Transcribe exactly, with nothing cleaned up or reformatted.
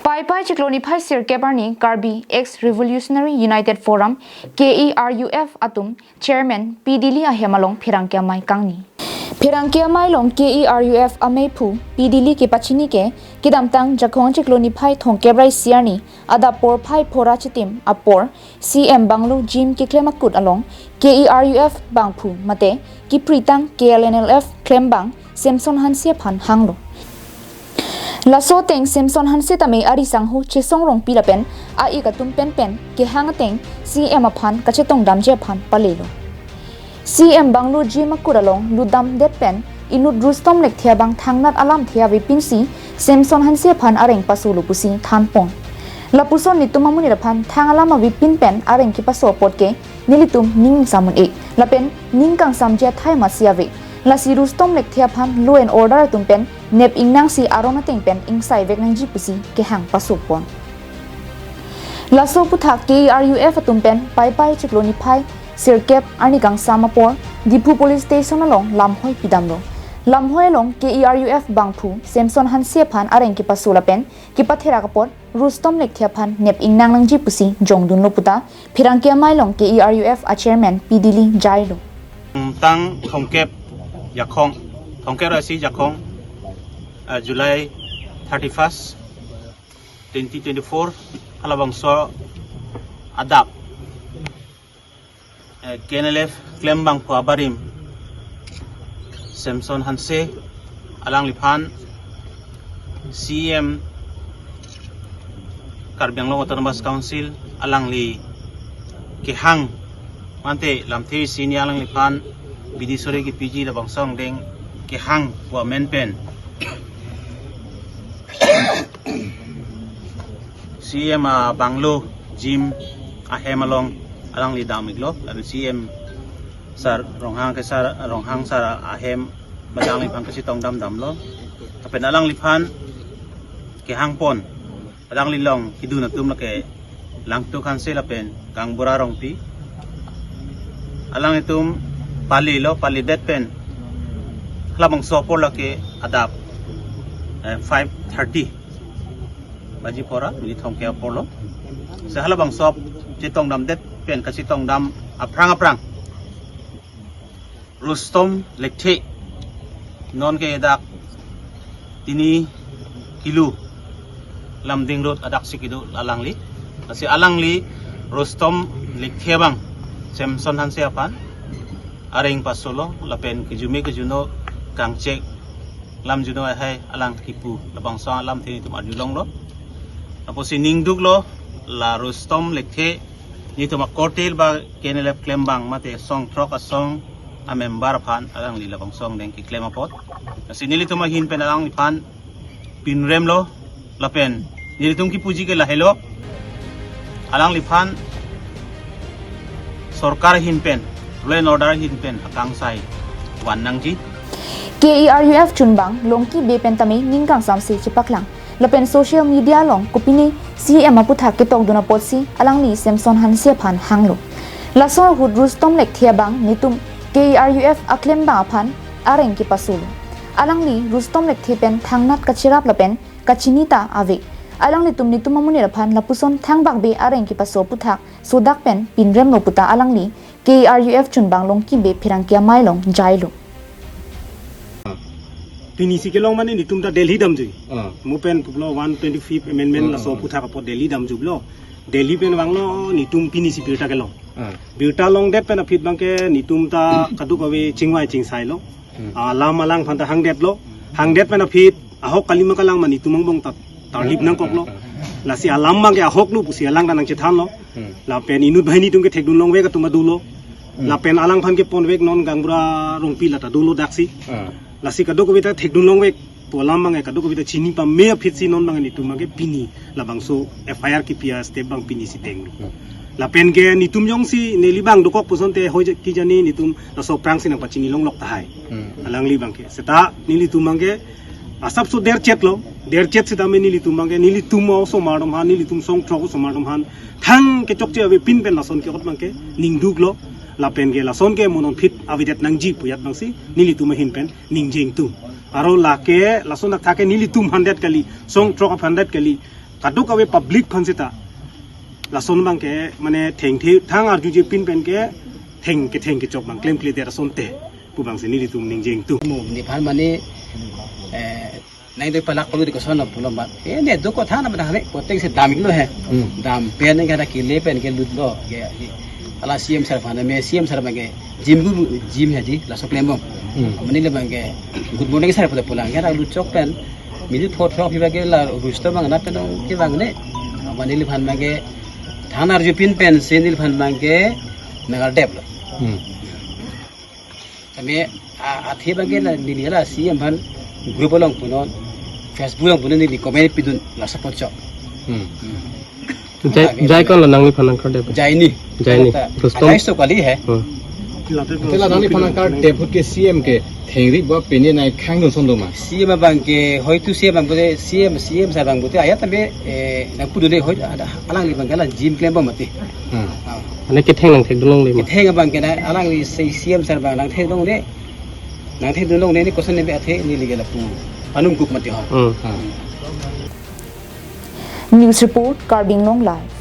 Paipai chiklo niphai sirkep arni Karbi Ex Revolutionary United Forum, K E R U F atum Chairman P Dili ahem along pherangke amei kangni. Pherangke amei along K E R U F ameiphu P Dili kepachini ke, kedamtang Jakhong chiklo niphai thomkep ra isi arni adap porphai phora chitim apor C M Bungalow Gym keklem akut along K E R U F bangphu mate kepritang K L N L F klembang Semson Hanse aphan hanglo. Laso ateng Semson Hanse tame ari sangho Chesong Rongpi lapen a-ik atum penpen kehang ateng C M aphan kachetongdamji aphan palelo. C M Bungalow Gym akut along lutdamdet pen inut Rustom Lekthe abang thangnat alamthe avepinsi Semson Hanse aphan areng pasolo pusi thanpon. Lapuson netum amonit aphan thang alam avepin pen areng kepaso apot ke nelitum ning ingsamun-e lapen ning kangsamji athai masi ave. Lasi Rustom Lekthe aphan law and order atum pen nep ingnangsi aron ateng pen ingsaivek nangji pusi kehang pasopon. Laso aputhak K E R U F atum pen Paipai chiklo niphai sirkep arni kangsam apor Diphu Police Station along lamhoi pidamlo. Lamhoi along K E R U F bangphu Semson Hanse aphan areng kepaso lapen kepatherak apot Rustom Lekthe aphan nep ingnang nangji pusi jongdunlo puta pherangke amei along K E R U F a Chairman P Dili jailo. Tang thomkep Jakhong, thomkep ra isi Jakhong, ah, July thirty-first, twenty twenty-four, halabangso adap, eh, K N L F klembangphu abarim Semson Hanse alangliphan C M Karbi Anglong Autonomous Council alangli kehang mate lamthe isi arni alangliphan bidi sore kepiji labangso angdeng kehang pu amen pen C M a Bungalow Gym ahem along alangli dam-iklo, lapen C M sir Ronghang ke sir, Ronghang sir ahem bang alangliphan kachetongdam damlo. Lapen alangliphan kehangpon, alangli along kedun atum lake Langtuk Hanse lapen Kangbura Rongpi. Alanglitum palilo, palidet pen halabangso apor lake adap, eh, five thirty baji phora, minit thomkep aporlo. Si halabangso chetongdamdet pen kachetongdam aphrang aphrang Rustom Lekthe non ke dak Tini Kilu Lumding Road adaksi kedo alangli. Lasi alangli Rustom Lekthe abang Semson Hanse aphan areng pasolo lapen kejume kejuno kangchek lam juno ahai alang kipu labangso alamthe netum arjulonglo. Apotsi ningduklo la Rustom Lekthe netum akorte ba K N L F klembang mate song throk asong a member aphan alangli labangso angdeng keklem apot. Lasi nelitum ahin pen alangliphan pinremlo lapen nelitum kipuji ke lahelo. Alangliphan sorkar ahin pen, law and order ahin pen akangsai van nangji. K E R U F chunbang Longki Bey pen tame ning kangsamse chepaklang. Lapen social media along kopine C M aputhak ketokdun apotsi alangli Semson Hanse aphan hanglo. Laso ahut Rustom Lekthe abang netum K E R U F aklembang aphan areng kepasolo. Alangli Rustom Lekthe pen thangnat kacherap lapen kachini ta ave. Alanglitum netum amonit aphan lapuson thangbak be areng kepaso aputhak sodak pen pinremlo puta alangli K E R U F chunbang Longki Bey pherangke amei along jailo. Pinisi kelong mane netum ta Delhi damjui. Ah. Mo pen puplo one twenty-fifth amendment, hmm, laso, hmm, aputhak apot Delhi damjublo. Delhi pen vanglo netum pinisi birta kelong. Ah. Birta longdet pen aphi abangke netum ta kadokave chingvai chingsailo. Hmm. Alam alangphan ta hangdetlo. Hangdet pen aphi ahok kali ma kalang ma netum angbong ta tarlip nangkoklo. Lasi alam abangke ahoklo pusi alang ta nangchethanlo. Hmm. Lapen inut banghini atum ke thekdun longvek atum ta dolo. Hmm. Lapen alangphan keponvek non Kangbura Rongpi lata dolo daksi. Ah. Lasi kadokave ta thekdun longvek pu alam abangke kadokave ta chini pame aphi si non abangke netum abangke pini labangso F I R kipi astep abang pinisi tenglo. Hmm. Lapen ke netum jongsi neli abang dokok pusonte hoi ja-, ki jani netum laso aphrangsi nangpachini longlok tahai. Hmm. Alangli abangke. Seta nelitum abangke asapso derchetlo, derchet seta me nelitum abangke, nelitum osomar atum aphan, nelitum song throk osomar atum aphan thang kechokche avepin pen lason ke-ot abangke ningduklo. Lapen ke lason ke mo non aphi avedet nangji pu ajat abangsi nelitum ahin pen ningjengtum. Aro lake lason athak ke nelitum aphan det kali, song throk aphan det kali, Kadokave public aphan seta lason abangke mane thengthe thang arjuje pin pen ke theng ketheng kechok abang klemkledet asonte pu abangsi nelitum ningje ingtung. Mo, nephan mane, eh, nang doi palak palu di koson lo pulo mat. Eh, ne do ko thana pada hane poteng si dam iklo he. Hmm. Dam pen ke ada kele pen ke lutlo. Ke, ke. Ala C M sir aphan me C M sir abangke gym gu gym he ji laso klembom. Hmm. Mane le abangke good morning sir pada pulang ke ada lutchok pen. Mili thot thok phi abangke la rusto abang na pen ke abang ne. Mane neliphan abangke thang arju pin pensi neliphan abangke nangkardeplo. Hmm. Tame, a, athe abangke la neli la C M aphan group along punon, Facebook along punon neli comment pidun laso apotchot. Hmm. Hmm. Jai, jai ko-an lo nangliphan nangkardep? Jai ni. Jai ni. Kata, Rustom? Athai so kali he. Hmm. Ante la nangliphan nangkardep ahut ke C M ke thengri ba pini nai khang dun son do ma? C M abangke, hoitu C M abang pute, C M, C M sir abang pute, ayat tame, eh, nangpudunde hoitu ada, alangli abangke la gym klembom mati. Hmm. Ah. Mane ketheng nangthekdun longle ma? Ketheng abangke na, alangli si C M sir abang nangthekdunde, nangthekdun longle ni koson ne be athe neli ke lapu. Anung kup mati ho. Hmm. Hmm. News report, Karbi Anglong Live.